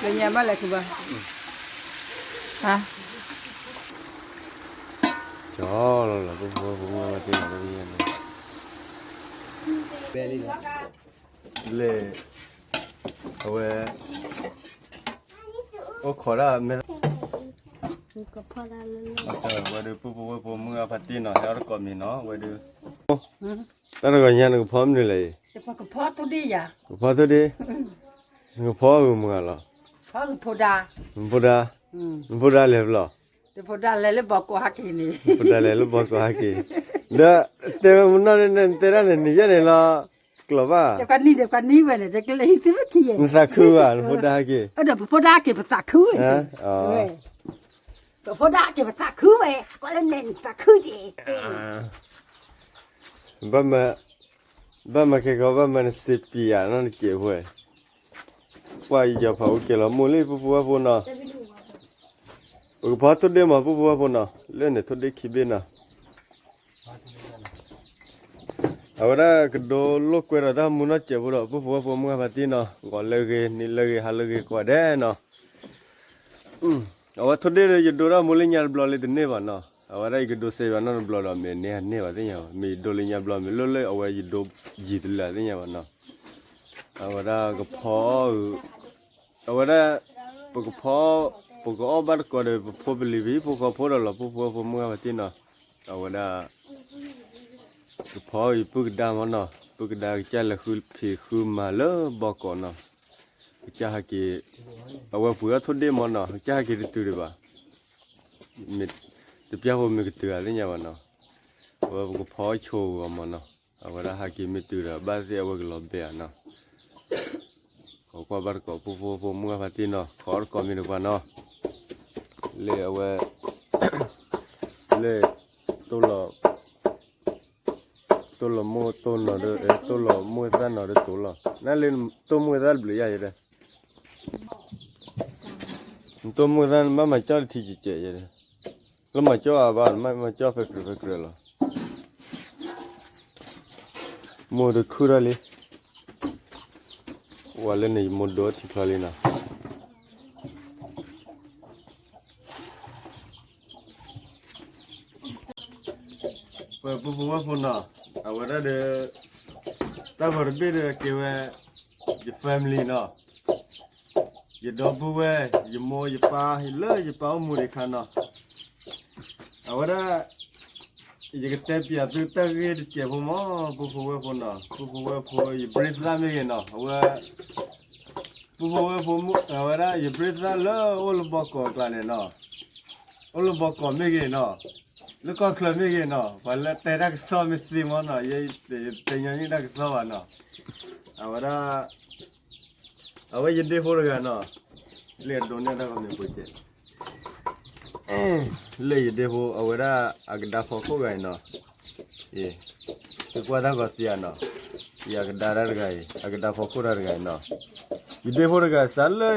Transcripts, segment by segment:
လၢညါဘၣ်လဲၤခူဘၣ်, ဟါ, ကၠီလီၤလီၤ ပဖိဝဲၢ်ဖိမုၣ်ဘၣ်သ့ၣ်လီၤ တၢ်တယဲၢ်န့ၣ်, လဲၤ, အဝဲ, အိၣ်ခိးဒၣ်မဲာ်, ဝဲဒၣ်ပဖိဝဲၢ်ဖိမုၣ်အဖါတ့ၢ်နီၤ ဟဲအီၣ်တကိးမံၤနီၤ ဝဲဒၣ်, တၢ်တဂီၤညါနကဖီမနုၤလဲၣ်, ကဖီထိၣ်ဒ့ၣ်ယၤ, ကဖီထိၣ်ဒ့ၣ်, နကဖီဂုာ်မုာ်လီၤ, နဖိဒါ, နဖိဒါလဲၤဘျီ, နဖိဒါလဲၤလၢဘီကိးဟဲက့ၤန့ၣ်, နဖိဒါလဲၤလၢဘီကိးဟဲက့ၤ, ဒီး, တဲဝဲမနီၢ်န့ၣ် နတဲဒၣ်န့ၣ် နယဲၢ်န့ၣ်လီၤ, ကျိးဘၣ်, နသးခုဘၣ် နဖိဒါဟဲက့ၤ, ဒီးပဖိဒါက့ၤပသးခုဝဲ, ပဖိဒါက့ၤပသးခုဝဲ, ကွၢ်လၢနဲၣ်နသးခုက့ၤ, ဘၣ်မၤ, ဘၣ်မၤခဲကီ ဘၣ်မၤနစ့ပံၤယၤနီၢ်နစဲးဖိ, ပှၤယီၤဖးအူကဲၤလီၤမိၢ်လံ ပဖိဝဲၢ်ဖိနီၤ, ပကဖီထိၣ်ဒ့ၣ်မး ပဖိဝဲၢ်ဖိနီၤ လၢန့ၣ်ထိၣ်ဒ့ၣ်ခံဘ့ၣ်နီၤ အဝဲဒၣ်ကဒိလိာ်ကွဲဒီးတၢ်မူနီၢ်စဲးဖိဒီး ပဖိဝဲၢ်ဖိမုၣ်အဖါတံၢ်နီၤ ဂီၤလၢဂ့ၤ နံၤလၢဂ့ၤ ဟါလၢဂ့ၤကိးဂၤဒဲးနီၤ, အဝဲထိၣ်ဒ့ၣ်ဒီးယဒိတၢ်မူလၢညါတဘျီလၢတန့ၢ်ဘၣ်နီၤ အဝဲဒၣ်ယကဒိစဲးယွၤနီတဘျီဒီး မ့ၢ်န့ၢ်ဟးန့ၢ်ဘၣ်သ့ၣ်ညါဘၣ် မ့ၢ်ယဒိလၢညါဘျီ မ့ၢ်လိၣ်လၢအဝဲယဒိယံၤတလၢာ်သ့ၣ်ညါဘၣ်နီၤ, အဝဲဒၣ်ကဖီ အဝဲဒၣ်, ပကဖီ, ပကအီၣ်ဘၣ်တကိးဒီး ပဖိပလံၤပဟံၣ်ဖိဃီဖိဒီးလီၤ ပဖိဝဲၢ်ဖိမုၣ်အဖါတံၢ်နီၤ, အဝဲဒၣ်, ကဖီယပုၢ်ကဒါမးနီၤ ပုၢ်ကဒါကစၢ်လဲၤဃုဖံးဃုမၤလၢဘီကိးနီၤ, ကစၢ်ဟဲက့ၤ, အဝဲပှ့ၤအီၣ်ထိၣ်ဒ့ၣ်မးနီၤ ကစၢ်ဟဲက့ၤတတုၤဒံးဘၣ်, တပျၢ်ဖိမ့ၢ်ကတုၤဧါသ့ၣ်ညါဘၣ်နီၤ, အဝဲပကဖီဆိဂီၤမးနီၤ, အဝဲဒၣ်ဟဲက့ၤမ့ၢ်တုၤဒီး ဘၣ်သ့ၣ်အဝဲကလီၤဘဲဧါနီၤ ခိးကွၢ်ဘၣ်တကိးပဖိဝဲၢ်ဖိမုၣ်အဖါတံၢ်နီၤ ခိးအီၣ်တကိးမံၤတကွၢ်နီၤ, လၢအဝဲ, လၢ, တိၢ်လီၤ, တိၢ်လီၤမိၢ်တိၢ်နီၤဒီး တိၢ်လီၤမိၢ်သၣ်နီၤဒီးတိၢ်လီၤ နလၢတိၢ်မိၢ်သၣ်တဘျုးယါယဲဒၣ် နတိၢ်မိၢ်သၣ်နဘၣ်မၤကၠီတထံကဲးကဲးယဲဒၣ်, လၢမၤကၠီအဘၣ် မၤကၠီဖဲကြၢးဖဲကြၢးလီၤ, မိၢ်တခုထီၣ်လံ, ဝဲလၢန့ၣ်ယမိၢ်ဒိးထံဖျါလံနီၤ ပဖိဝဲၢ်ဖိနီၤ, အဝဲဒၣ်ဒီး, တၢ်ဂီၤတဘ့ၣ်ဒီးကဲဝဲ, ယ family နီၤ, ယဒီပုၢ်ဝဲၢ်, ယမိၢ်ယပၢ်လၢယပၢ်အိၣ်မူဒံးခါနီၤ, အဝဲဒၣ်, ယကတဲပၠးသုတၢ်ဂ့ၢ်တစဲးဖိမး, ပဖိဝဲၢ်ဖိနီၤ, ပဖိဝဲၢ်ဖိ ယဘြ့သၣ်မ့ၢ်ဂ့ၤနီၤ, အဝဲ ပဖိဝဲၢ်ဖိမုၣ် အဝဲဒၣ် ယဘြ့သၣ်လၢအိၣ်လၢဘီကိးအကျါန့ၣ်နီၤ, အိၣ်လၢဘီကိးမ့ၢ်ဂ့ၤနီၤ, လၢကီၢ်ချၢမ့ၢ်ဂ့ၤနီၤ, ပှၤလၢတဲတၢ်ကစီၣ်မ့ၢ်သ့မးနီၤ, ယတဲညီနုၢ်တၢ်ကစီၣ်ဘၣ်နီၤ, အဝဲဒၣ်, အဝဲယဒ့ဖိတဂၤနီၤ, လၢအဒိးန့ၢ်တၢ်ဂီၤမ့ၢ်ပှဲၤကဲး လၢယဒ့ဖိ အဝဲဒၣ်အကဒါဖီခိၣ်ဂၤအံၤနီၤ, သုကွၢ်တၢ်ဂီၤသ့ဧါနီၤ, ယအကဒါတၢ်တဂၤအံၤ အကဒါဖီခိၣ်တၢ်တဂၤအံၤနီၤ, ယဒ့ဖိတဂၤစးလၢ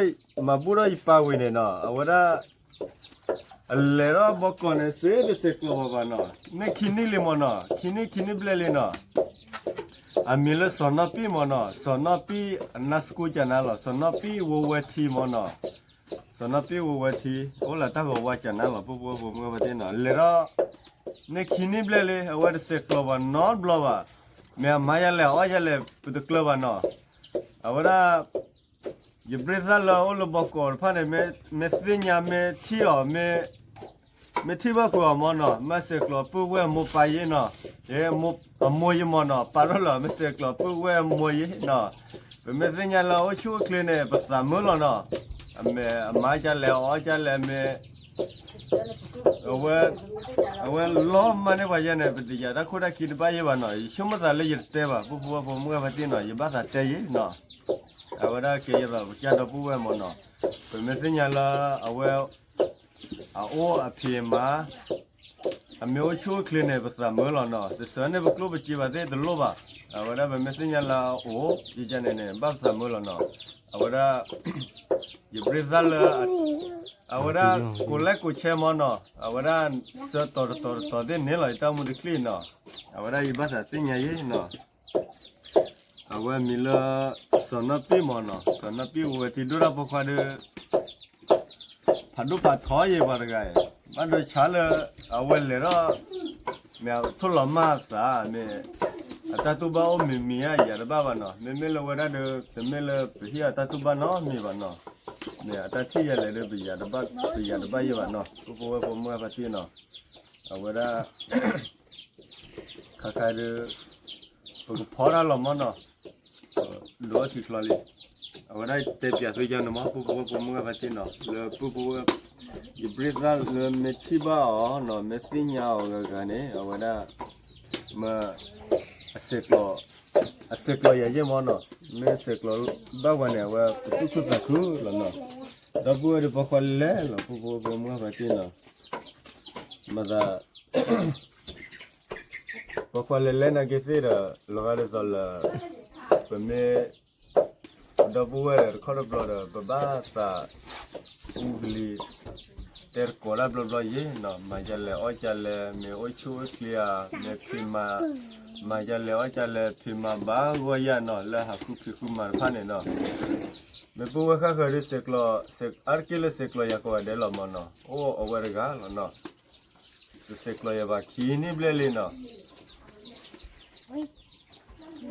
မၤဘူၣ်ထီၣ်ယပၢ်ဝံၤန့ၣ်နီၤ အဝဲဒၣ် အလဲၤထီၣ်ဘီကိးန့ၣ် စ့တစဲးကျိးဘၣ်ဘၣ်နီၤ, မ့ၢ်ခံနံၣ်လံမ့ၢ်နီၤ, ခံနံၣ်ခံနံၣ်ဘျဲၣ်လံနီၤ, အမံၤလၢစီၤနီၣ်ပံၣ်မ့ၢ်နီၤ, စီၤနီၣ်ပံၣ်အနါစကူကနါလီၤ, စီၤနီၣ်ပံၣ်ဝဲဝဲထံမ့ၢ်နီၤ, စီၤနီၣ်ပံၣ်ဝဲဝဲထံ, အိၣ်လၢတၢ်ဂီၤဝါကနါလီၤ ပဖိဝဲၢ်ဖိမုၣ်ဖါတံၢ်နီၤ, လဲၤထီၣ်, န့ၣ်ခံနံၣ်ဘျဲၣ်လံ အဝဲတစဲးကျိးဘၣ်နီတဘျီဘၣ်, မ့ၢ်အမၤယၤလဲၣ်အီၣ်ယၤလဲၣ် ပတကျၢၤဘၣ်နီၤ, အဝဲဒၣ် ယဘြ့သၣ်လၢအအိၣ်လၢဘီကိးတဖၣ်န့ၣ် မ့ၢ်သ့ၣ်ညါမ့ၢ်ထံၣ်အီၤ, မ့ၢ်ထံၣ်ဘၣ်ဖုးအီၤမ့ၢ်နီၤ, မ့ၢ်စဲးကျိးပုၢ်ဝဲၢ်မိၢ်ပၢ်ယဲနီၤ, အမိၢ်ယမ့ၢ်နီၤ, ပာ်ထီၣ်လၢ မ့ၢ်စဲးကျိးပုၢ်ဝဲၢ်မိၢ်ယဲနီၤ, ပမ့ၢ်သ့ၣ်ညါလၢအိၣ်ဆူၣ်အိၣ်ချ့န့ၣ် ပသးမုာ်လီၤနီၤ, အမၤကလဲၣ်အီၣ်ကလဲၣ်မ့ၢ် အဝဲ, အဝဲလီၤမၢ်န့ၢ်ပှၤယဲန့ၣ် ပတယၤတၢ်ခိၣ်တၢ်ခံတဘၣ်ယဲဘၣ်နီၤ, ယဆိကမိၣ်သးလၢယတတဲဘၣ် ပဖိဝဲၢ်ဖိမုၣ်ဖါတံၢ်နီၤ, ယဘၣ်သးတဲယဲနီၤ, အဝဲဒၣ်ကဲယသိးပကၢ်ဒီပုၢ်ဝဲၢ်မ့ၢ်နီၤ, ပမ့ၢ်သ့ၣ်ညါလၢအဝဲ အအိၣ်အဖံးအမၤ အမ့ၢ်အိၣ်ဆူၣ်အိၣ်ချ့န့ၣ် ပသးမုာ်လီၤနီၤ, တစၢၤန့ၢ်ပကျိၣ်ပစ့ဘၣ်သ့ၣ်တလိၣ်ဘၣ်, အဝဲဒၣ်ပမ့ၢ်သ့ၣ်ညါလၢအအိၣ် ယကန့ၣ်န့ၣ် ဘၣ်ပသးမုာ်လီၤနီၤ, အဝဲဒၣ် ယဘြ့သၣ်လၢ အဝဲဒၣ်ကိးလဲကိးဆဲမ့ၢ်နီၤ, အဝဲဒၣ်စၢၤတီၤတတီၤတတီၤသ့ၣ်န့ၣ်လီၤ ယတၢ်မူတချံၣ်နီၤ, အဝဲဒၣ်ယဘၣ်သးသ့ၣ်ညါယဲနီၤ, အဝဲမံၤလၢ စီၤနီၢ်ပံၣ်မၢ်နီၤ, စီၤနီၢ်ပံၣ်ဝဲထံဒိၣ်တၢ်ဖိခွါဒီး ဖးဒိၣ်ဖးထီယဲပှၤတဂၤအံၤ, ဘၣ်ဒီးဆါလၢ အဝဲလဲၤထီၣ် မ့ၢ်အထိၣ်လီၤမၢ်သး မ့ၢ်အတၢ်တူၢ်ဘၣ်အိၣ်မံၤမံၤဧါ ယၤတဘၣ်ဘၣ်နီၤ, မ့မ့ၢ်လၢဝဲဒၣ်ဒီး တမ့ၢ်လၢပဟ့ၣ်အတၢ်တူၢ်ဘၣ်နီတမံၤဘၣ်နီၤ, မ့ၢ်အတၢ်ထံၣ်ယဲလဲၣ်ဒီး ပယၤတဘၣ်ယဲဘၣ်နီၤ, ပုၢ်ဖိဝဲၢ်ဖိမုၢ်ဂၤဖါတံၢ်နီၤ, အဝဲဒၣ် ခါခါဒီး ပကဖီတၢ်လီၤမၢ်နီၤ, ဒိးထံချီလံ, အဝဲဒၣ်တဲပၠးသုယါန့ၣ်မၢ် ပုၢ်ဖိဝဲၢ်ဖိမုၢ်ဂၤဖါတံၢ်နီၤ, လၢပုၢ်ဖိဝဲၢ်, ယပြ့သၣ်လၢမ့ၢ်ထံၣ်ဘၣ်အီၤနီၤ မ့ၢ်သ့ၣ်ညါအီၤဂၤဂၤန့ၣ် အဝဲဒၣ် မ့ၢ် အစဲးကျိးယၤယဲၢ်မၢ်နီၤ, မ့ၢ်စဲးကျိးဘၣ်ဝဲန့ၣ် အဝဲပသူၣ်ခုသးခုလီၤနီၤ, ဒီပုၢ်ဝဲၢ်ဒီးပိာ်ခွါလဲၤလဲၣ်လီၤ ပုၢ်ဖိဝဲၢ်ဖိမုၢ်ဂၤဖါတံၢ်နီၤ, မၤသး ပိာ်ခွါလဲၤလဲၣ်နာ်က့ၤသ့ၣ်ဒီး လီၤဂာ်ဒ်သိးလၢ ပမ့ၢ် ပဒီပုၢ်ဝဲၢ်ဒီးတခီတဘျီဒီး ပဘၣ်သး အူကလံၤ တဲတကိးတၢ်ဘျီဘျီယဲၢ်နီၤ, မၤဒ်လဲၣ်အီၣ်ဒ်လဲၣ် မ့ၢ်အိၣ်ဆူၣ်အိၣ်ချ့ဧါ မ့ၢ်ဖံးမၤ, မၤဒ်လဲၣ်အီၣ်ဒ်လဲၣ် ဖံးမၤဘၣ်ဂီၢ်ယဲၢ်နီၤ လၢဟးဃုဖံးဃုမၤတဖၣ်န့ၣ်နီၤ, မ့ၢ်ပုၢ်ဝဲၢ်ဃၣ်ဃၢၤဒီးစဲးကျိး, အါတက့ၢ်လၢစဲးကျိးယၤကိးဂၤဒဲးလီၤမၢ်နီၤ, အိၣ်အဝဲတဂၤလီၤနီၤ, တစဲးကျိးယၤဘၣ်ခံနံၣ်ဘျဲၣ်လံနီၤ, ခံ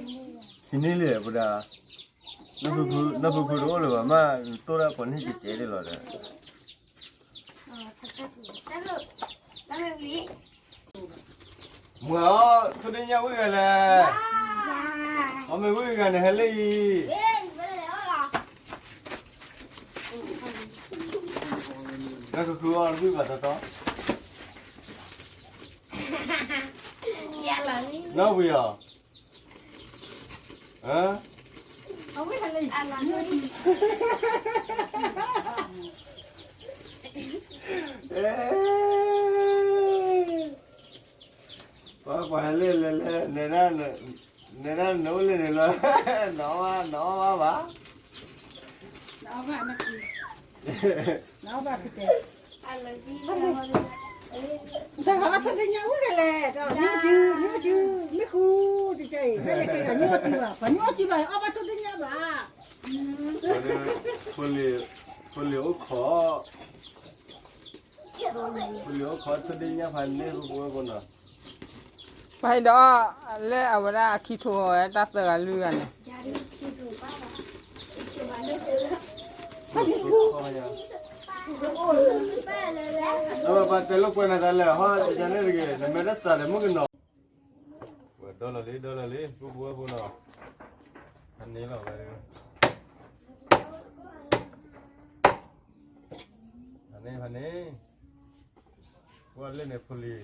နံၣ်လံပဒၣ်, နီၢ်ဖုဖုတအိၣ်လၢၤဘၣ် မ့ၢ်တိၢ်ဒၣ်ပိာ်နံၣ်ကကဲဒ်လီၤဒီး, မုၢ်အီၤ ထိၣ်ဒ့ၣ်ညၣ်ဝံၣ်ဂၤလဲၣ်, အီၣ်မ့ၢ်ဝံၣ်ဂၤန့ၣ်ဟဲလၢအံၤ, နီၢ်ဖုဖုအီၣ်ဝံၣ်ဘၣ်တီတီ, နီၢ်ဝံၤအီၤ ပှၤဟဲလၢလဲၤလဲၤ, နဲဒၣ်နအိၣ်လၢန့ၣ်လီၤ, နအီၣ်ဘၣ်, နအီၣ်ဘၣ်, တၢ်ဂၤဘၣ်ထိၣ်ဒ့ၣ်ညၣ်ဝံၣ်ဂၤလဲၣ်, ဒီးညိၣ်စု, ညိၣ်စု, မ့ၢ်ဃူ, တကဲအံၤ ပှၤညိၣ်စုဘၣ်, ပှၤညိၣ်စုဘၣ် အီၣ်ဘၣ်ထိၣ်ဒ့ၣ်ညၣ်ဘၣ်, ဖိလံၤအိၣ်ခိး, ဖိလံၤအိၣ်ခိးထိၣ်ဒ့ၣ်ညၣ်ဖးန့ၣ် ဖိဖိဝဲဖိနီၤ, ပှၤဟဲဒီး လၢအဝဲဒၣ်အခံထိးဝဲတၢ်သၢဂၤလွံၢ်ဂၤန့ၣ်, ပှၤတဲလိာ်ကွဲနၤတၢ်လဲၣ် ဟီၣ်ယၤန့ၣ်တဂ့ၤ နမဲာ်တၢ်စးဒီးမုၣ်ကနီၤ, ဝဲဒီလီၤလံ ဒီလီၤလံ ပုၢ်ဖိဝဲၢ်ဖိနီၤ, ဖးန့ၢ်လီၤဝဲ, ဖးန့ၢ် ဖးန့ၢ်, ပှၤလၢန့ၣ် ဖိလ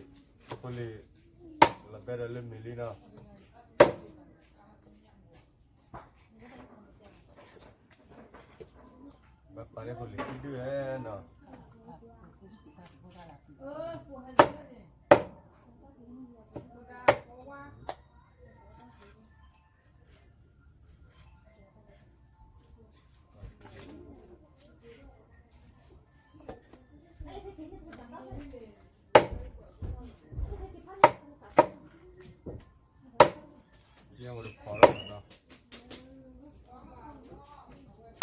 ံ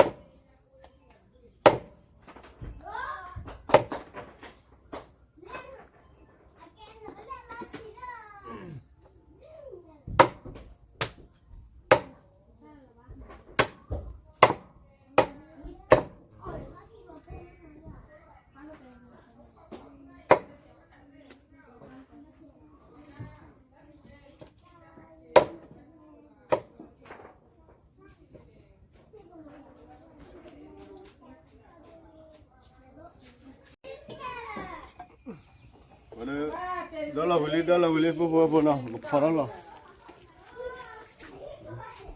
ၤ, ဖိလံၤ, လီၤဘဲဒီးလၢမံၤလံနီၤ, ဘၣ်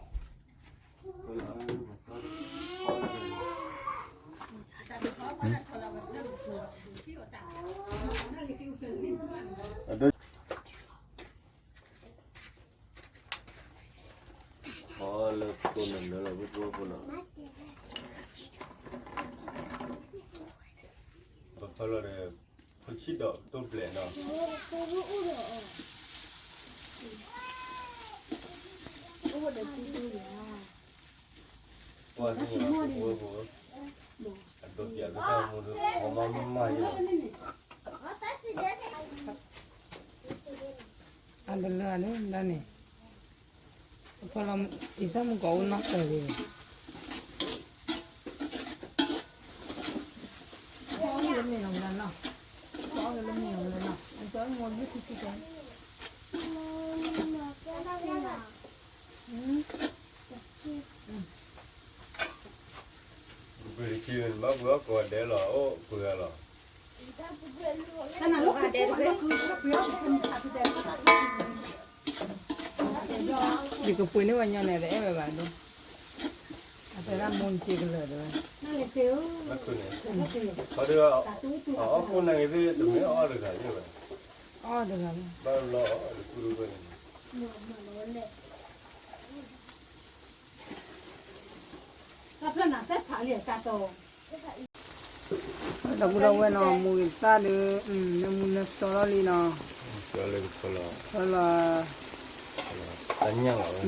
ပာ်န့ၢ်ဖိလံၤဒုၣ်ဒုၣ်ဝဲနီၤ. ဒီလီၤဝံၤလံ ဒီလီၤဝံၤလံ ဖိဖိဖိနီၤ ကဖီထီၣ်လီၤ. အီလၢကိးနၢ်လၢလီၤ ဖိဖိဖိနီၤ. ပဖီလီၤဒီး ဖိဆံးဒီးတိၢ်ဘျဲးနီၤ. ပှၤသ့ၣ်ညါပှၤဖိဝဲဖိ, အဒိးပၠးကစၢ်မူဒုး အမၤမၤယဲလီၤ, အတလၢာ်န့ၣ် ဒၣ်န့ၣ်, ဖီလီၤ, အံၤတၢ်မူကီၢ်အိၣ်နီၢ်ကီၢ်ဂ့ၤ, အီၣ်လၢမ့ၢ်လီၤမ့ၢ်နီၤ, အီၣ်လၢမ့ၢ်လီၤမ့ၢ်နီၤ, အကီၢ်မီၤဘုထံဆံကီၢ် ပှ့ၤတခံဘၣ်ပှ့ၤအီၣ်ကိးဂၤဒဲးလီၤ, အိၣ်ပှ့ၤဂၤလီၤ, ယကပှ့ၤန့ၢ်ဝဲညီန့ၣ် တအဲၣ်ဝဲဘၣ်ဒိ, အတဲဒၣ်မိၢ်နစ့ကလၢာ်တဲဝဲ, အီၣ်ဒီး အအီၣ်ကိၢ်နၤဂ့ၤသ့ၣ် တမ့ၢ်အီၣ်တဂၤယဲၢ်ဘၣ်, အီၣ်တဂၤလီၤ, ဘၣ်လီၤအီၣ်တကူတဝဲန့ၣ် တၢ်ဖျၢၣ်နၤသ့ၣ်ဖးလံတၢ်တီ, ဒီပုၢ်ဒီဝဲၢ်နီၤ မူဂ့ၤသၣ်ဒီး နၢမူနၢဆှီထီၣ်လံနီၤ, လၢကဖီလီၤ, ဖီလီၤ, တၢ်ညၣ်လီၤဝဲ,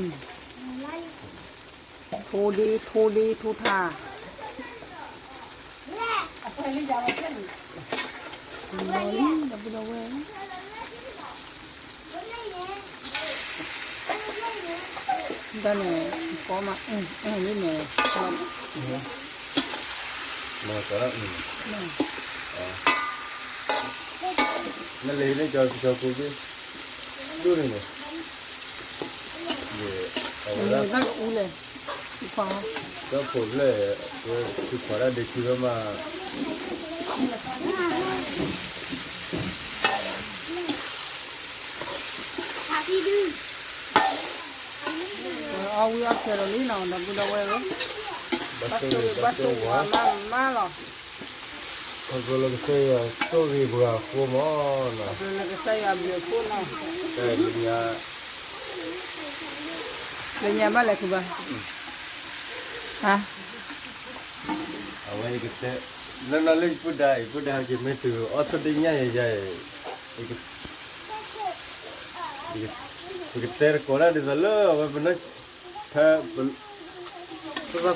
ထိဒ့ထိဒ့ထိထါ, လီၤလံ ဒီပုၢ်ဒီဝဲၢ် တၢ်န့ၣ် ကီမး အၢ လံန့ၣ်, မၤကီး, နလဲၤဟံးန့ၢ်ကၠီကၠီကိးက့ၤ, ဒိၣ်န့ၣ်န့ၣ်, အဝဲဒၣ်, တၢ်ကအူလဲၣ်, တၢ်ဖိးဖျဲၣ်, ဝဲထုးဖးဒၣ်ဒ့ခံဝဲမး အီၣ်ဝံၣ်အီၣ်ဆၢဒီးလံနီၤ ဒီပုၢ်ဒီဝဲၢ်ဧၢ, ဘၣ်ဆိၣ်ဂ့ၤ ဘၣ်ဆိၣ်ဂ့ၤ ဘၣ်ဆိၣ်ဂ့ၤမးမးလီၤ, ခီဖျိလၢကစၢ်ယွၤဆိၣ်ဂ့ၤပှၤအဃိမး, ခီဖျိလၢကစၢ်ယွၤဘျုးအဃိနီၤ, လၢညါ, လၢညါဘၣ်လဲၤခူဘၣ်, ဟါ အဝဲယကတဲ, လၢနီၢ်လၢယပုၢ်ဒါအံၤ ပုၢ်ဒါက့ၤမ့ၢ်တုၤအီၣ်ဆိၣ်ဒ့ၣ်ညၣ်ယၤယၤအံၤ, ပကတဲတကိးဒၣ်ဒ်သိးလၢအဝဲ ဖဲ, ပသး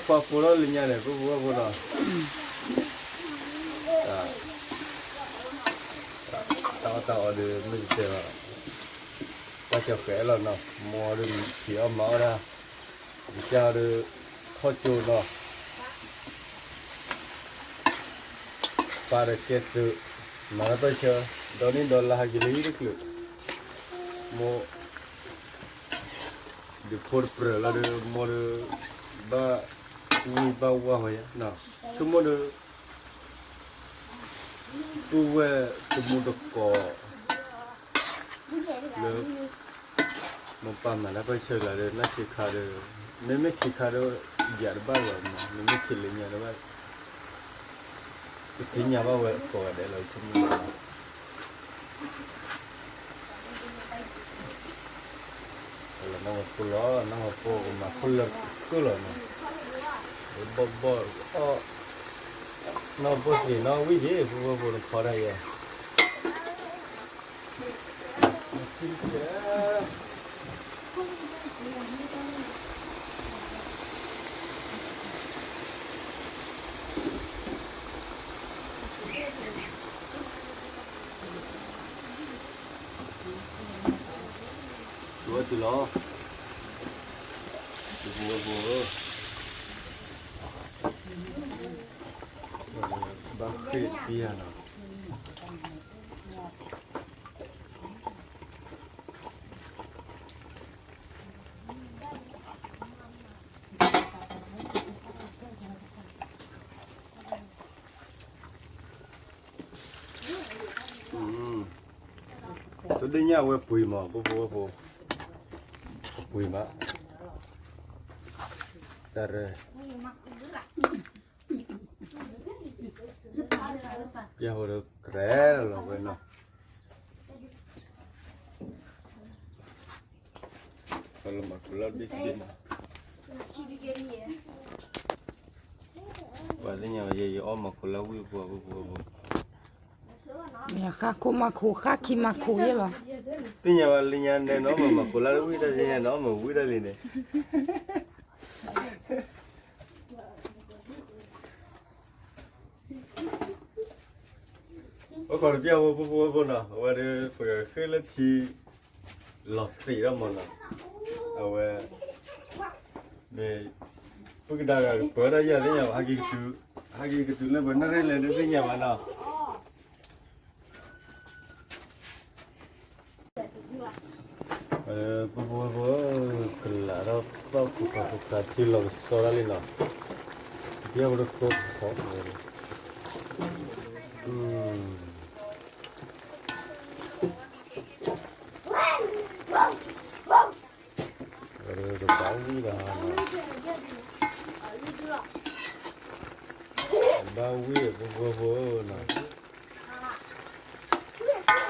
ခွါဖိထီၣ်လၢညါန့ၣ် ပဖိဝဲဖိဒီး, တၢ်အီၣ်တၢ်အီဒီးမ့ၢ်တတဲဘၣ်, တၢ်ကီဃဲလီၤနီၤ မိၢ်အီၤဒီးထံၣ်အီၣ်မၤအီၣ်ဒၣ်, ယကၢ်အီၤဒီး, ထီၣ်ကၠိနီၤ ပၢ်ဒီးကဲသုး, မၤတၢ်ပၢၢ်ဆၢ, ဒီနံၣ်ဒီလါဟဲက့ၤလၢဟံၣ်တချုး, မိၢ်, ဒုးဖိတပြၢၤလီၤဒီး မိၢ်ဒီး, ဘၣ်, ဝံၣ်ဘၣ်ဝါဝဲယါ, ဆိကမိၣ်ဒီး, ပုၢ်ဝဲၢ်တမူတကိး, လၢ, မိၢ်ပၢ်မၤတၢ်ပၢၢ်ဆၢလီၤဒီး နၢ်ဆံးခါဒီး, မ့မ့ၢ်ခံခါဒီး, ယၤတဘၣ်လီၤမး မ့မ့ၢ်ခံလၢညါတဘၣ် ပသ့ၣ်ညါဘၣ်ဝဲကိးဂၤဒဲးလီၤ ဆိကမိၣ်လီၤ, လီၤနီၢ်ဝဲဖိလီၤ နီၢ်ဝဲဖိကမၤခိၣ်လၢကၢၢ်လီၤနီၤ, ဘီၣ်ဘီၣ်အီၣ်, နီၢ်ဖိသ့ၣ်နီၢ်ဝံၣ်က့ၤ ဖိဝဲဖိနဖီတၢ်ယဲၢ် ဝဲတုၤလီၤ, တပူၤဝဲပူၤဧၢ, ဘၣ်ဃ့ၢ်သံယၤနီၤ ဆိဒ့ၣ်ညၣ်ဝဲပှ့ၤမး ပှၤဖိဝဲဖိ, ပှ့ၤမး, တၢ်ရဲၣ်, ယဟိဒီးကရဲလီၤဝဲနီၤ, ပှၤလၢမၤခိၣ်လၢဒ့ၣ်ဒ့ၣ်နီၤ, ပှၤသ့ၣ်ညါဝဲယဲ ယအီၣ်မၤခိၣ်လၢဝံၣ်ပှၤဖိဖိဖိ ဃၣ်ခိၣ်မၤခိၣ် ဃၣ်ခံမၤခိၣ်ယဲၢ်လီၤ. သ့ၣ်ညါဘၣ်လၢညါန့ၣ်နီၤ မၤခိၣ်လၢဝံၣ်တၢ်သ့ၣ်ညါနီၤ မၤဝံၣ်တၢ်လံန့ၣ် ပခိးတပျၢ်ဖိဖိဖိဖိနီၤ အဝဲဒီး ပဃ့လၢထံ လီၤသ့ၣ်ထီၣ်မးနီၤ အဝဲ မ့ၢ် ပုၢ်ကဒါဂၤကပၢၤတၢ်ယဲၢ်သ့ၣ်ညါဘၣ် ဟဲက့ၤကတုၤလၢပနၢ်ရဲၣ်လဲၤဒုးသ့ၣ်ညါဘၣ်နီၤ ပဖိဖိ ကလးထီၣ်သီၣ်ခိၣ်ခါခိၣ်ခါထံလီၤကစီတၢ်လံနီၤ ပျၢ်ဖိတသိထီၣ် တဘၣ်ဝံၣ်ဒီး ဘ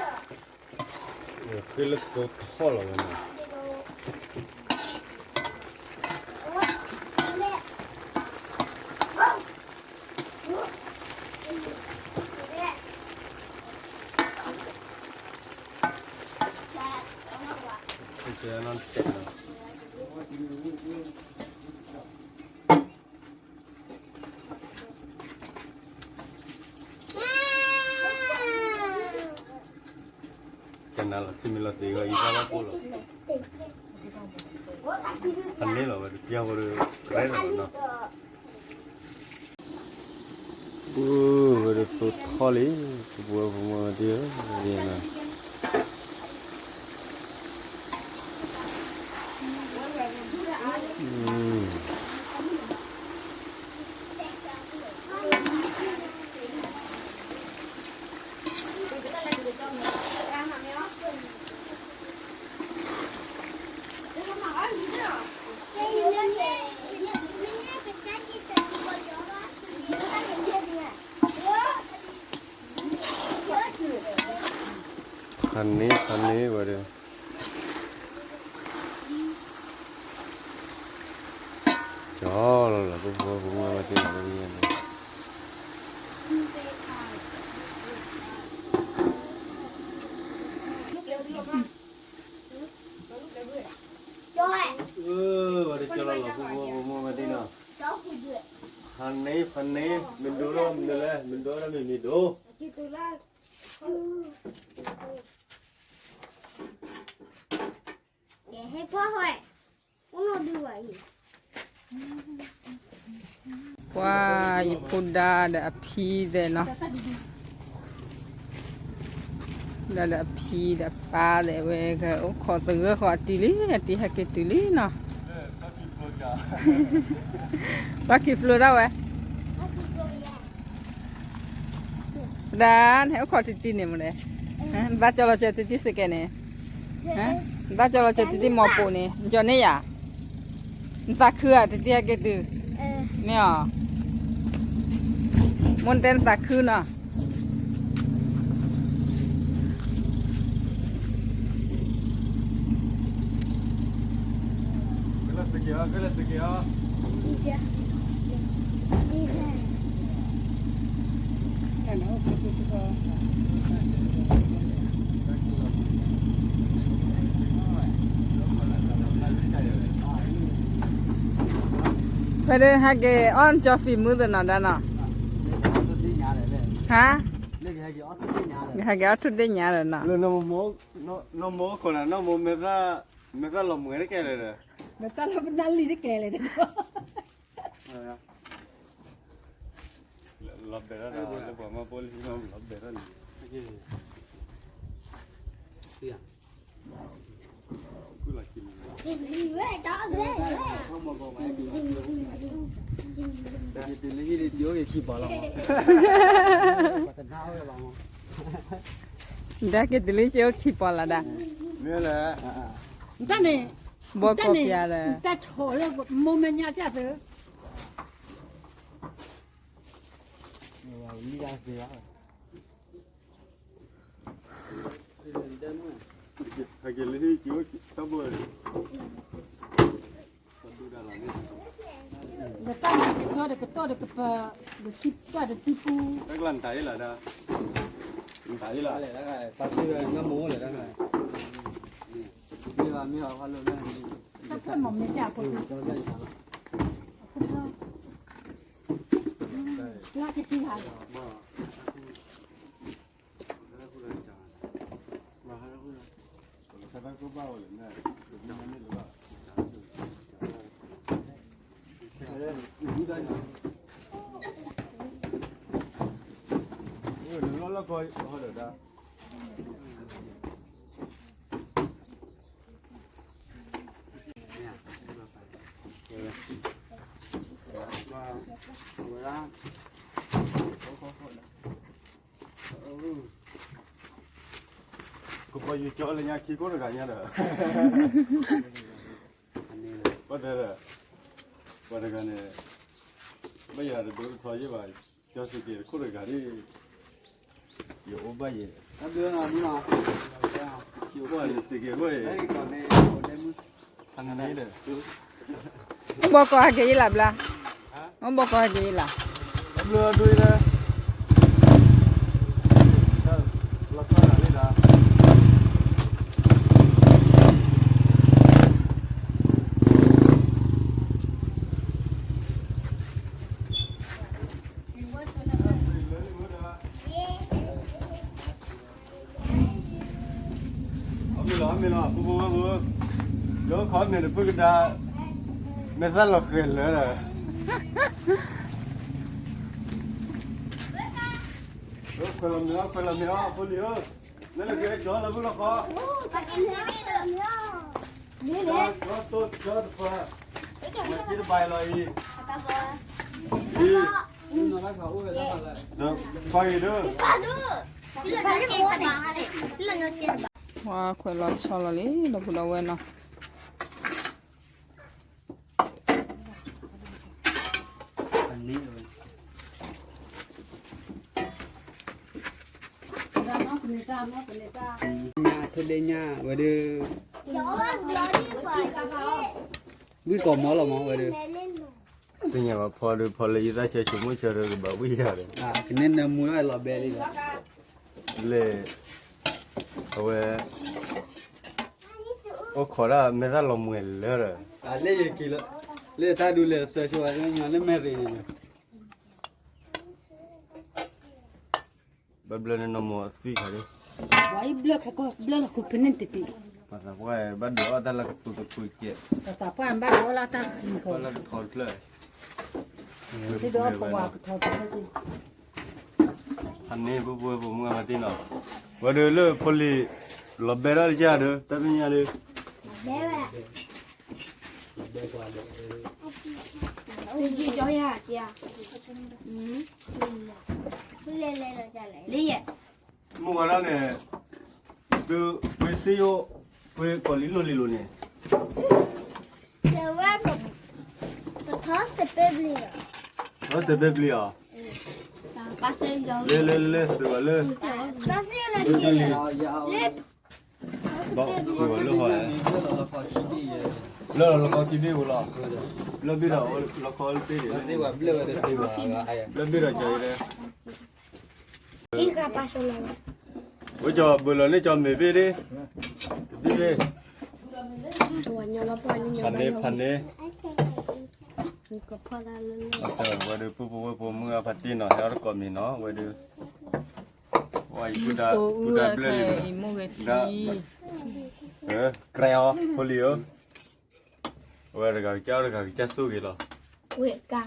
ၣ်ဝံၣ်ပဖိဖိနီၤ ဃ့လၢသိထီၣ်လီၤဝဲနီၤ ကနၤလီၤ ထံမ့ၢ်လီၤသ့ၣ်ဂီၢ် ယသးလီၤပိၢ်လီၤ ဖးန့ၢ်လီၤဝဲတပျၢ်ဝဲဒီး ရဲလီၤနီၤ ပဝဲဒီးသိထီၣ်လံ ပဝဲပမၤဒ် ဖးန့ၢ် ဖးန့ၢ်ဝဲဒီး ကၠီလီၤလီၤ ပဖိပမၤဝဲသ့ၣ်လီၤ ပမၤန့ၣ် ဝဲဒီးကၠီလီၤလီၤ ပဖိပမၤဝဲသ့ၣ်နီၤ ဖးန့ၢ် ဖးန့ၢ် မ့ၢ်ဒိၣ်ထီၣ်မ့ၢ်ဒိၣ်လဲၣ် မ့ၢ်ဒိၣ်ထီၣ်မ့ၢ်မ့ၢ်ဒိၣ် ပှၤယဖိဒါဒီးအဖံသ့ၣ်နီၤ ဒါဒီးအဖံဒီးအပၢ်သ့ၣ်ဝဲ ကအိၣ်ခိးသဂၢၢ်ဃီၤအတံၤလံ အတံၤဟဲက့ၤတုၤလံနီၤ ပှၤက့ၤဖျိထီၣ်ဝဲ ပဒါ နဟဲအိၣ်ခိးတံၤတံၤန့ၣ်မ့ၢ်လဲၣ် နသးကၠီလီၤစၢၤတံၤတံၤစကဲးန့ၣ် နသးကၠီလီၤစၢၤတံၤတံၤမီၤပိာ်န့ၣ် နကၠီန့ၢ်ယၤ နသးခုဧါ တံၤတံၤဟဲက့ၤတုၤ မ့ၢ်အီၤ မိၢ်တဲနသးခုနီၤ ဖဲဒၣ်ဟဲက့ၤအီၣ်ကၠီဖံးမုၢ်သ့ၣ်နီၤဒါနီၤ ဟါ ဟဲက့ၤအီၣ်ထူၣ်ဒ့ၣ်ညါဒီးနီၤ နမိၢ်ခိၣ်နၤ နမိၢ်မဲာ်သၣ်လီၤမှဲၤတကဲလဲၣ်ဒီး မဲာ်သၣ်လီၤပနၢ်လံတကဲလဲၣ်ဒီး လီၤဘဲၣ်ထီၣ်လၢပှၤမၤပိာ်လံ လီၤဘဲၣ်ထီၣ်လံ ဒါက့ၤတုၤလံက့ၤအိၣ်ခံပီၤလီၤဒၣ် မ့ၢ်လဲၣ် တၢ်န့ၣ် ဘီကီၢ်ပျါဒီး တၢ်ဆိးလၢမိၢ်မဲာ်ညါကၢ်သု ဒီးတၢ်န့ၣ်ကတီၢ်ဒီးကတီၢ်ဒီးကပၤ ဒီးခံပာ်ဒီးသံပူ တၢ်ကျါနတၢ်အ့ၣ်လီၤဒီး မ့ၢ်ဘၣ်မ့ၢ်အီၤ ကပီၤယူၤကၠီလၢညါခံကိးတဂၤညါဒီး ပှၤတဲဒီး ပှၤတဂၤန့ၣ် ဘၣ်ယၤတဒိတထီယဲၢ်ဘၣ် ကၠီစ့ၢ်ကီးတခိၣ်တဂၤဒ် ယအိၣ်ဘၣ်ယဲၢ် ယအိၣ်ဘၣ်ယဲၢ်စ့ၢ်ကီးဝဲ ဘီကီၢ်ဟဲက့ၤယလၢ်ဘျါ ဘီကီၢ်ဟဲက့ၤယလၢ် ဘျါဒိလၢ လီၤဆီဒၣ်လံဒီး အမ့ၢ်လီၤ အမ့ၢ်လီၤ ပူဖိဝဲဖိ ယခီမ့ၢ်တဖုကဒါ မဲာ်သၣ်လီၤဃဲၤလၢာ်ဒီး ခွဲးလီၤမ့ၤအီၤ ခွဲးလီၤမ့ၤအီၤ ဖိလံၤဧၢ လၢလၢကဲကၠီလီၤဘုလီၤဃီ ကၠီတိၢ်ကၠီတခွါ မၤက့တဘၣ်လီၤအံၤ အံၤ ဒီးခွါဂ့ၤဒၢ ပှၤခွဲးလီၤဆီလီၤလံ ဒီပုၢ်ဒီဝဲၢ်နီၤ ညါထူလ့ညါဝဲဒၣ် ဝံၣ်ကိးမီလီၤမီဝဲဒၣ် သ့ၣ်ညါဘၣ်ဖီဒုး ဖီလၢယသးဆၢဆိကမိၣ်ဆၢဒီးကဘၣ်ဝံၣ်ယၤဒီး ကန့ၣ်နၢမူထီၣ်လီၤဘဲလံဒီး လဲၣ် အဝဲ အိၣ်ခိးဒၣ်မဲာ်သၣ်လီၤမှဲၤလၢဒီး လၢယက့ၤလၢ လၢတၢ်ဒုးလဲၤစၢၤဆိဝဲ ညီလၢမဲာ်ရ့န့ၣ် ဘၣ်ဘျၢန့ၣ်နီၢ်မီၢ်အသွံၣ်ခါဒ် ဝဲအံၤဘျၢခဲကီၢ် ဘျၢလီၤဃုဖဲန့ၣ်တတံၢ် ပှၤသးပှၢ်ဘၣ်ဒုးအီၣ်တၢ်လၢကပူၤကပူၤကဲး ပှၤသးပှၢ်ဘၣ်ဒုးအီၣ်လၢတၢ်ဃံဃီ လၢကထီတဖျၢၣ် ဒုးအီၣ်ပဝါကထီတဖျၢၣ် ဖးန့ၢ်ပူဖိဝဲဖိမုၢ်အဖါတံၢ်နီၤ ဝဲဒုးလၢဖိလံၤ လီၤဘဲထီၣ်တကၢ်ဒုး တၢ်သ့ၣ်ညါဒုး မုၢ်ဝါထီၣ်န့ၣ် သုပှ့ၤစ့ယိၣ် ပှ့ၤကီၢ်လံလိၤလံလိၤန့ၣ် ထီၣ်စဲးပဲပျံၤအီၤ လၢလၢလၢ သုးဘၣ်လၢ လၢ ဘၣ်သုးဘၣ်လၢဟီ လၢလီၤလီၤခီခံဘ့ၣ်ဝဲလီၤ လၢဘ့ၣ်ဒီးလီၤခီလၢဘ့ၣ်န့ၣ် လၢဘ့ၣ်ဒီးကၠီၤအံၤလၢ ဝဲကၠီၤဘၢလီၤန့ၣ်ကၠီၤမ့ၢ်ဘ့ၣ်ဒၣ် တဘ့ၣ်ဘ့ၣ် ဖးန့ၢ်ဖးန့ၢ် ဝဲဒုးပူဖိဝဲဖိမုၢ်အဖါတံၢ်နီၤ ဟဲအီၣ်တကိးမ့ၤနီၤ ဝဲဒုး ဝဲအံၤ ပူတၢ်ဘျၢလံ ဒၣ် ကြၢးအီၤ ဖိလံၤဧၢ အဝဲတဂၤကစၢ်တဂၤကစၢ်ဆိၣ်ဂ့ၤလီၤ ဝဲကါ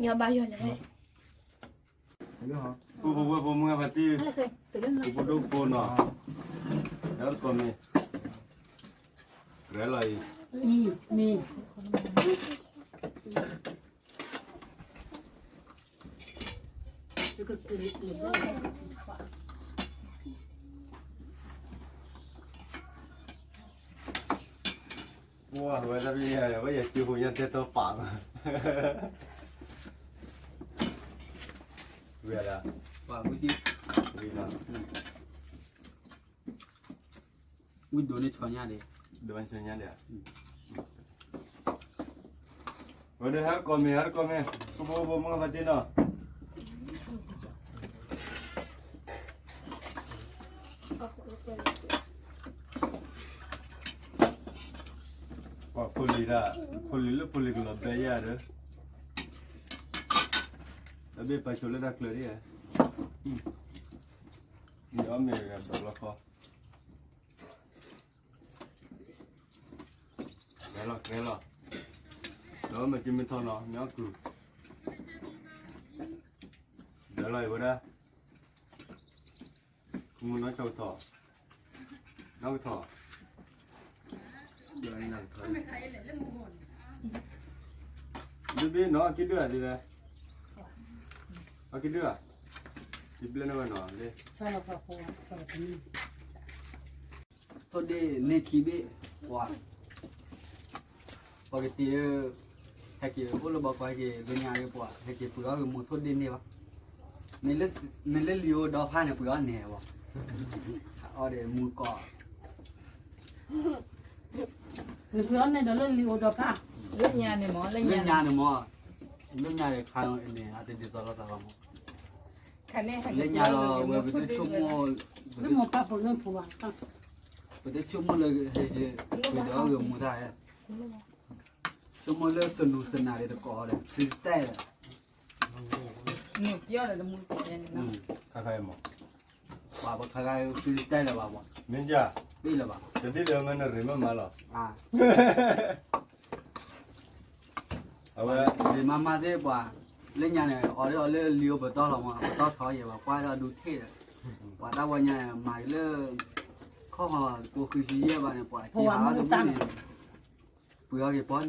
ညီဘၣ်ယီၤလဲၣ် ပူဖိဝဲဖိမုၢ်အဖါတံၢ် ပူဖိဒိၣ်ဖိနီၤ ဟဲအီၣ်တကိးမ့ၤ ကြၢးလီၤအံၤ မ့ၤ ပှၤဝဲတၢ်ပညါ ဝဲယၤကၠိဖိညါတဲတီပာ်မး ဝံၤဒၣ် ပှၤဝံၤဒံး ဝံၤလီၤ ဝံၤဒိၣ်န့ၢ်ဆီညါဒံး ဒိၣ်န့ၢ်ဆီညါဒံး ဝဲဒၣ်ဟဲတကိးမ့ၤ ဟဲတကိးမ့ၤ ဖိဖိဖိမုၢ်ဖါတံၢ်နီၤ ဟဲ ပှၤဖိလံၤဒၣ်, ဖိလံၤလၢဖိလံၤကလီၤဘဲယၤဒီး, တၢ်ဘ့ၣ်ပာ်ဆိလၢတၢ်ကျၢၤဒ်ဧါ, မ့ၢ်အီၣ်မ့ၢ်ဂၤဒီးလီၤခီ, ကဲလီၤကဲလီၤ, ဒီးမ့ၢ်ကမ့ၢ်ထီၣ်နီၤ မ့ၢ်အီၣ်ကုၤ, ဒီးလီၤအံၤဝဲဒၣ် မုၢ်နီၢ်ဆီကထီၣ်, နီၢ်ကထီၣ်, ဘ့ၣ်ဘ့ၣ်နီၤ က့ၤဒုၣ်ဧါဒ်လဲၣ်, အက့ၤဒုၣ်ဧါ, ယဘျဲၣ်န့ၢ်ဝဲနီၤလၢ ထိၣ်ဒ့န့ၢ်ခံဘ့ၣ်, ပှၤ ပှၤကတ့ၢ်, ဟဲက့ၤအိၣ်လၢဘီကီဟဲက့ၤလၢညါလၢပှၤ ဟဲက့ၤပှ့ၤအီၣ်ဂ့ၤမူထိၣ်ဒ့န့ၢ်ဘၣ်, မ့ၢ်လၢလံၤအိၣ်ဒီဖးန့ၣ် ပှ့ၤအီၣ်န့ၢ်ဘၣ်, အီၣ်ဒီးမူကီး, နပှ့ၤအီၣ်န့ၢ်ဒီးလၢလံၤအိၣ်ဒီဖး, လၢညါန့ၣ်မ့ၢ်, လၢညါန့ၣ်မ့ၢ်, လၢညါန့ၣ်ခါန့ၣ်န့ၣ် အတဒ်သိးလိာ်သးဘၣ်မ့ၢ်, လၢညါလီၤ ဝဲပတဆိကမိၣ်, လၢမိၢ်ပၢ်ဖိလၢဖိဝါ ပတဆိကမိၣ်လၢ ပှ့ၤဒီးအီၣ်ဂ့ၤမူတၢ်, ဆိကမိၣ်လၢစနူစနၤဒ်တကိးဒီး freestyle ဒီး, ခါခါအံၤမ့ၢ်, ပှၤပခါခါ freestyle လၢၤဘၣ်ပှၤ, မ့ၢ်ယၤ, တဘ့ၣ်လၢၤမ့ၢ်နရ့မ့ၢ်မၤလီၤ အဝဲ ရ့မၤမၤသ့ၣ်ပှၤ, လၢညါန့ၣ် အီၣ်လၢအီၣ်လၢလံၤအိၣ်ပတီၢ်လီၤမး ပတီၢ်ထီယဲၢ်ဘၣ် ကွၢ်ဒီးဒူထ့ၣ်ဒီး, ပှၤတၢ်ဝဲညါမၤက့ၤလၢ ခီၣ်ဟီၣ်ကိးဃုဆံယဲၢ်ဘၣ်န့ၣ် ပှၤက့ၤဟးအီၣ်တမူ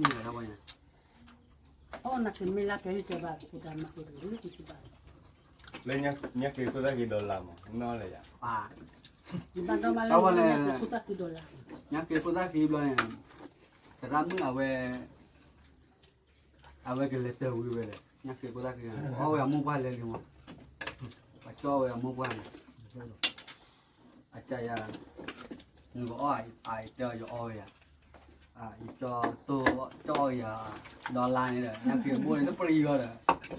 န့ၣ်, ပှ့ၤအီၣ်က့ၤပီၢ်န့ၣ်လီၤတၢ်ဝဲညါ, အီၣ်နက့ၤမ့ၢ်လၢကဲကဲဘၣ် ပှၤတၢ်မၤက့ၤတဂ့ၤတဘၣ်, လၢညါက့ၤခိၣ်သၣ်က့ၤဒီးလါမး နီၢ်လၢယၤ, တၢ်ဝဲန့ၣ် ခိၣ်သၣ်က့ၤဒီးလါ, ညါက့ၤခိၣ်သၣ်က့ၤဘျီန့ၣ်, သရၣ်မုၣ်အဝဲ အဝဲကလဲၤတၢၢ်ဝံၤဝဲလဲၣ် ညါက့ၤခိၣ်သၣ်က့ၤ, အီၣ်ဝဲအမိၢ်ပှၢ်လဲၤလံမး, ပှၤကၠီဝဲအမိၢ်ပှၢ်န့ၣ်, အကယၤ, နကအီၣ်အတဲယအီၣ်ဝဲယၤ, ယကၠီတိၢ်ကၠီအီၣ်ယၤ, ဒီးလါန့ၣ်ဒီး ညါက့ၤဘိန့ၣ်တပျံၤ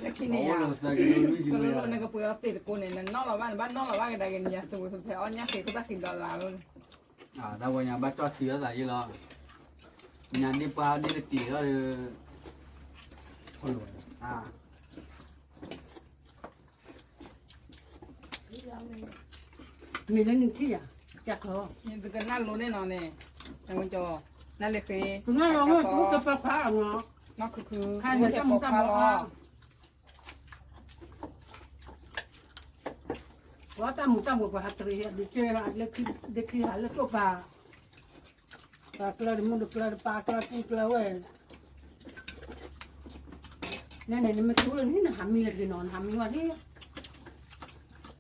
အီၤဒီး, လၢခံန့ၣ်ယၤ, နကပှ့ၤအီၣ်သ့ၣ်တကိးန့ၣ် နနီၢ်လီၤဘၣ် နဘၣ်နီၢ်လီၤဘၣ်ကဒါက့ၤ နယၤစဝဲဖဲဖဲအီၣ် ညါက့ၤခိၣ်သၣ်က့ၤဒီးလါလီၤန့ၣ် တၢ်ဝဲညါဘၣ်ကၠီထံအသးယ့ၢ်လီၤ, ညါဒ့ပှၤဒ့တက့ၤလီၤဒီး, မ့ၢ်လၢနထံၣ်ယၤ, ကနၣ်လိၤန့ၣ်နီၤန့ၣ်, ဝဲကၠီ, နလဲၤဃ့, ကနၣ်လိၤဝဲ တပာ်ခွါအီၤနီၤ, နီၢ်ခုခု, ခါန့ၣ်တၢ်မူတၢ်ဘှီး ပှၤတၢ်မူတၢ်ဘှီး ပှၤဟးတရံး ဒ့ခံဟးလၢကၠိပၤ, ပှၤကျၢၤတမူတကျၢၤတပၤကျၢၤပူၤကျၢၤဝဲ, န့ၣ်န့ၣ် နမ့ၢ်က့ၤအိၣ်လၢနဟံၣ် နဟးမံလၢက့ၤနီၤ နဟးမံဝဲဟံၣ်,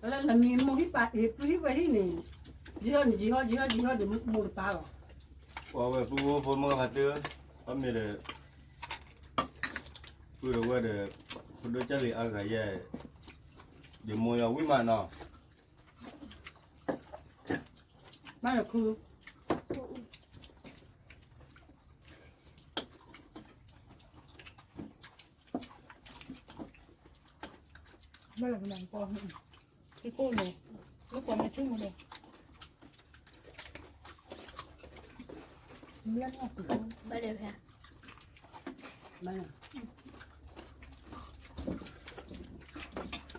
လၢနမံမိၢ်ဟံၣ်ပၢ်ဟံၣ် ပုၢ်ဟံၣ်ဝဲဟံၣ်န့ၣ်, ယဟီၣ်န့ၣ် ယဟီၣ် ယဟီၣ် ယဟီၣ်ဒီးမိၢ်တပၤလီၤ, ပှၤဝဲပုၢ်ဖိဖိမုၣ်ဖးတၢၢ်, အမ့ၢ်ဒီး ပုၢ်ဒီးဝဲၢ်ဒီး ဖိဒိၣ်ကၢ်လံၤအါဂၤယဲၢ်, ယမိၢ်ယီၤဝံၣ်မးနီၤ, ဘၣ်ယၤခူ ဘၣ်လၢကနၣ်ကီ, ထံကိၢ်န့ၣ်, လၢကွၢ်မ့ၢ်ဆူမူန့ၣ်, ဘၣ်လၢ, ဘၣ်လၢ,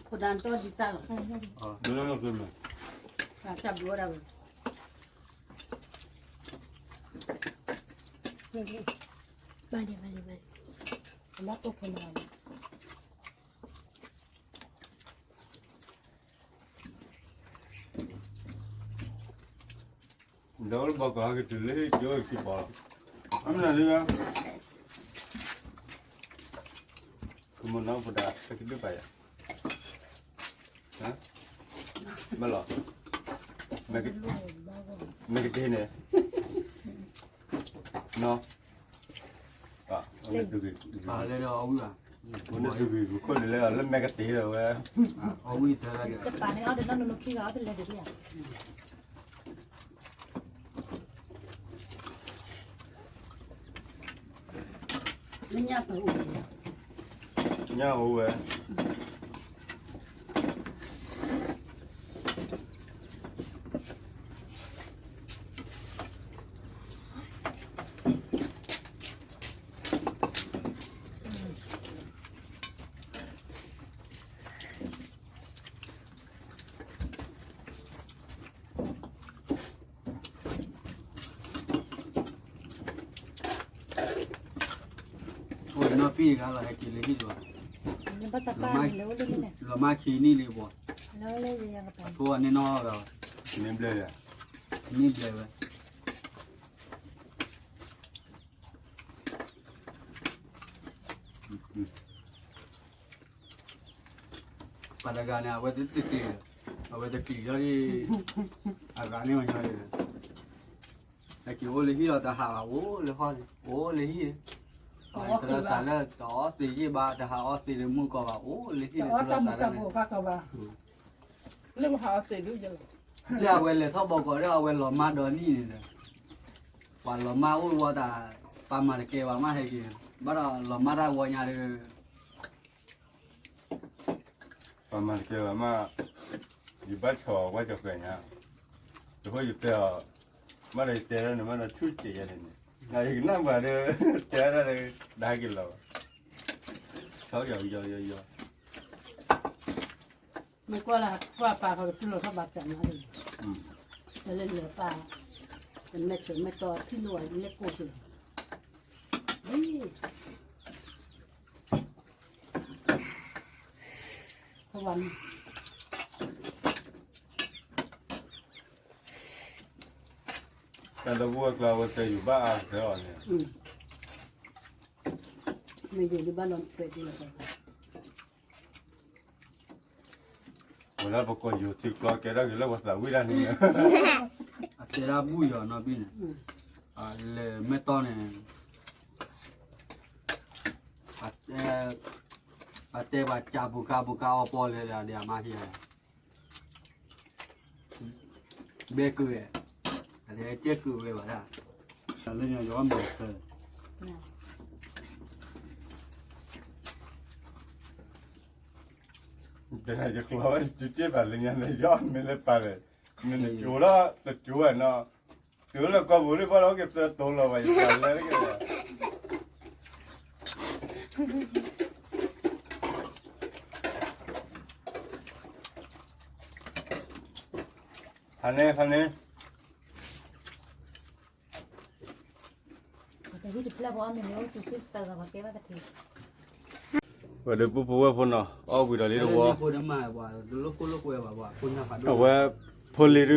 ခိၣ်ဒၢတီၢ်ဒံးသၣ်လီၤ, တၢ်ဘျုးဝဲဒၣ်ဝဲ, ဘၣ်လၢ, ဘၣ်လၢ, ဘၣ်လၢ, ဘၣ်တိၢ်ဖိမးလီၤ ဒီးဘီကီၢ်ဟဲက့ၤတုၤလၢကၠိခံပီၤလီၤ, အမနုၤလၢ, ကမနီၢ်ပဒါ ဟဲက့ၤဒုးပာ်ယၤ, ဘၣ်လီၤ, မ့ၢ်ကတ့ၢ်န့ၣ်, နီၤ လၢဒုးဂ့ၤ, လၢဒုးဂ့ၤ ခိၣ်လၢလၢ လၢမဲာ်ကတ့ၢ်ဒီးဝဲ, အဝံၣ်တၢ်လၢက့ၤ, တပာ်န့ၣ်အီၣ်တနီၢ်နီၢ်ခံဂၤအီၣ်တလဲၤတဒၣ်ဧါ, လၢညၣ်ပၢၤအိၣ်, ညၣ်အိၣ်ဝဲ လၢ ဂၤလီၤဟဲက့ၤလၢဟံၣ်လီၤ, လီၤမၢ်ခံနံၣ်လံဘီ, အထိအန့ၢ်နီၢ်ဂၤ, န့ၢ်ဘျဲၣ်, န့ၢ်ဘျဲၣ်ဝဲ ပှၤတဂၤန့ၣ် အဝဲတက့ၤ, အဝဲတက့ၤလီၤဒ်, အဂၤန့ၣ်ဝဲညီ, ဟဲက့ၤအိၣ်လၢဟံၣ်လီၤတဟးဘၣ် အိၣ်လၢဟီၣ်န့ၣ် အိၣ်လၢဟံၣ်, တလီၤစးလၢတအီသံးယ့ၢ်ဘၣ် တဟးအီသံးလၢမုၢ်ကီၢ်ဘၣ် အိၣ်လၢဟံၣ်န့ၣ် တလီၤစးလၢန့ၣ် လၢအဝဲလဲၤထီၣ်ဘီကီးဒီး အဝဲလီၤမၢ်ဒီနံၣ်န့ၣ်ဒီး, ပှၤလီၤမၢ်အိၣ်ဝဲတၢ်, ပှၤမၤတကဲဘၣ်မးဟဲက့ၤ, ဘၣ်ဒီးလီၤမၢ်တၢ်ဂီၤညါဒီး, ပှၤမၤတကဲဘၣ်မး, ယဘၣ်ဆီၣ်ဝဲကီၢ်ဃဲၤညါ, ယဃိယတဲအီၤ, မ့ၢ်ဒီးယတဲဒၣ်န့ၣ် မ့ၢ်ဒီးဆူၣ်စဲးယဲန့ၣ်န့ၣ်, ယကနၣ်ပှၤဒီး, တဲဒၣ်ဒီး, ဒၣ်က့ၤလီၤ, ဆီၣ်ယီၤယီၤယီၤယီၤ မ့ၢ်ကွၢ်လၢပှၤပာ်ဃီကတုၤလီၤထီၣ်ဘၣ်စၢ်မးလံ, တလဲၤလဲၤပာ်, တမဲာ်ဆၢမဲာ်တီထံၣ်လိာ်ဝဲလဲၤကိၢ်က့ၤလီၤ, အဝဲန့ၣ်, တၢ်လၢပဝဲကျါဝဲတဲယူၤဘၣ်အါကတၢၢ်အီၤန့ၣ်, မ့ၢ်ယိၤဒုးဘၣ်လီၤပှဲၤဒ်လီၤ, ဝဲဒၣ်ပကိးယိၤသုးကျီကဲထီၣ်က့ၤလၢပှၤသးဝံၣ်တၢ်န့ၣ်, အတဲဒၣ်ဘူၣ်ယီၤနီၢ်ဘံၣ်န့ၣ်, လဲၤမဲာ်တီၢ်န့ၣ်, အတဲပှၤကးပူၤကါပူၤကါအီပီလဲၤဒီးအမါခံဂၤ, ဘဲကုၢ်ဝဲ, အတဲကဲကုၢ်ဝဲဘၣ်ဒၣ်, လၢညါယီၤမၤဖဲ ယကျီဝဲတတုၤတ့ၢ်ဘၣ်လၢညါန့ၣ် ယီၤမ့ၢ်လၢပၢ်လဲၣ်, နနကၠိလီၤ တကၠိဝဲနီၤ, တုၤလၢကီၢ်ပူၤလံ ဘၣ်လီၤက့ၤသၢတိၤလီၤဘၣ် ယပၢ်လဲၣ်တက့ၢ်. ဖးန့ၣ် ဖးန့ၣ် ဝဲဒၣ်ပုၢ်ဖိဝဲၢ်ဖိနီၤ အီၣ်ဝံၤဒီးလံတဝီ, အဝဲ ဖိလံၤဒုးအီၣ်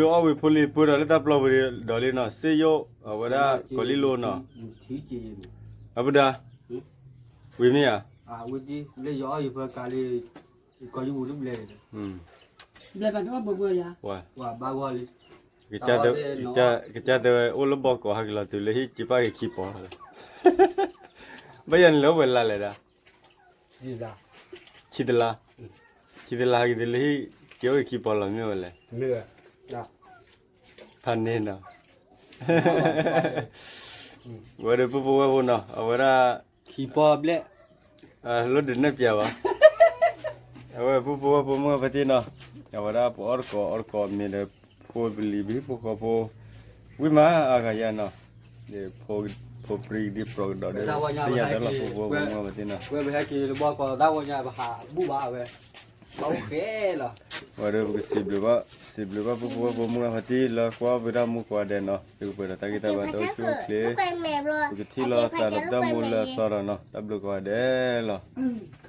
ဝံၤဖိလံၤပၢၢ်ဒီးလၢတၢ်ပျီပူၤဒီးလံနီၤ စ့ယိၣ် အဝဲဒၣ်ကီၤလံလိနီၤ, အပဒါ, ဝံၤမ့ၢ်ဧါ, ကစၢ်တဲဝဲအိၣ်လၢဘီကီးဟဲက့ၤလီၤတုၤလၢဟံၣ်က့ၤပာ်က့ၤခံပီၤလီၤ, ဘၣ်ယၤန့ၣ်လၢဝဲလါလဲၣ်ဒၣ် ဆံတလါ, ဆံတလါဟဲက့ၤတုၤလၢဟံၣ်က့ၤအိၣ်က့ၤခံပီၤလီၤမ့ၢ်ဝဲလဲၣ်, ဖးန့ၣ်နီၤ, ဝဲဒၣ်ပုၢ်ဖိဝဲၢ်ဖိနီၤ အဝဲဒၣ် ခံပီၤဘျဲၣ် လၢဒုးနဲၣ်ပၠးဘၣ်, အဝဲပုၢ်ဖိဝဲၢ်ဖိမုၢ်ဂၤဖါတံၢ်နီၤ, အဝဲဒၣ်ပအီၣ်တကိးအီတကိးမ့ၢ်ဒီး ဖိပလံၤဘံဖိဃီဖိ ဝံၣ်မးအဂၤယၤနီၤ, ဖိပြံဒ်ပြီကဒီးဒီး သ့ၣ်ညါတၢ်လီၤဖိဖိဝဲမုၢ်ဂၤဖါတံၢ်နီၤ, ဝဲပဟဲက့ၤလၢဘီကီးတၢ်ဂီၤညါပဟးဘူၣ်ဘၣ်ဝဲ, ဘၣ်အိၣ်ဃဲလီၤ, ဝဲဒီးပကစံးဘျုးဘၣ် စံးဘျုးဘၣ်ပုၢ်ဖိဝဲၢ်ဖိမုၢ်ဂၤဖါတံၢ်လၢကွၢ်ဝဲဒၣ်မူကိးဂၤဒဲးနီၤ, သုကပှဲၤဒီးတၢ်ဂ့ၢ်တၢ်ဘါတအိၣ်ဆူၣ်အိၣ်ချ့, ပကထံၣ်လိာ်သးဒီးပတၢ်မူလၢအသီဒီးနီၤ, တၢ်ဘျုးကိးဂၤဒဲးလီၤ.